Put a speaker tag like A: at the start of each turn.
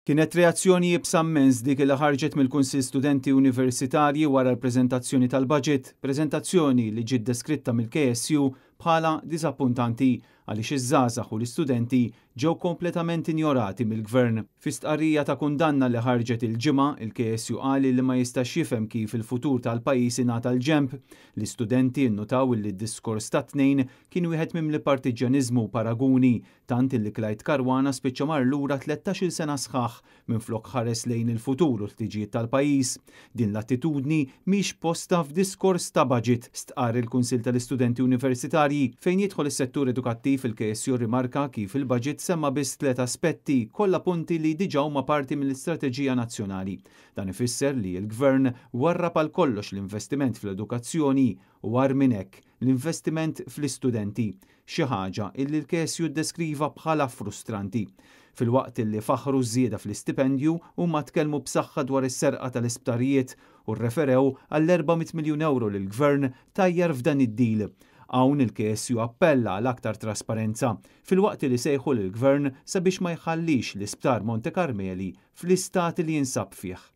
A: Kienet reazzjoni iebsa mmens dik li ħarġet mill-Kunsill Studenti Universitarji wara l-preżentazzjoni tal-budget, preżentazzjoni li ġiet deskritta mill-KSU bħala diżappuntanti għaliex iż-żgħażagħ u l-istudenti ġew kompletament injorati mill-Gvern. Fi stqarrija ta' kundanna li ħarġet il-Ġimgħa, il-KSU qal li ma jistax jifhem kif il-futur tal-pajjiż ingħata l-ġenb. L-istudenti nnutaw li d-diskors tat-Tnejn kien wieħed mimli partiġġjaniżmu u paraguni tant illi Clyde Caruana spiċċa mar lura 13-il sena sħaħ minflok ħares lejn il-futur u l-ħtiġijiet tal-pajjiż. Din l-attitudni mhix postha f'diskors ta' budget, stqarr il-Kunsill tal-Istudenti Universitarji. Fejn jidħol is-settur edukattiv, il-KSU rrimarka kif il-budget semma biss tliet aspetti, kollha punti li diġà huma parti mill-istrateġija nazzjonali. Dan ifisser li l-Gvern warrab għal kollox l-investiment fl-edukazzjoni u agħar minn hekk, l-investiment fl-istudenti, xi ħaġa illi l-KSU ddeskriva bħala frustranti. Filwaqt illi faħħru ż-żieda fl-istipendju, huma tkellmu b'saħħa dwar is-serqa tal-isptarijiet u rreferew għall-400 miljun ewro li l-Gvern tajjar f'dan id-deal. Hawn il-KSU appella għal aktar trasparenza, filwaqt li sejħu lill-Gvern sabiex ma jħallix l-Isptar Monte Karmeli fl-istat li jinsab fih.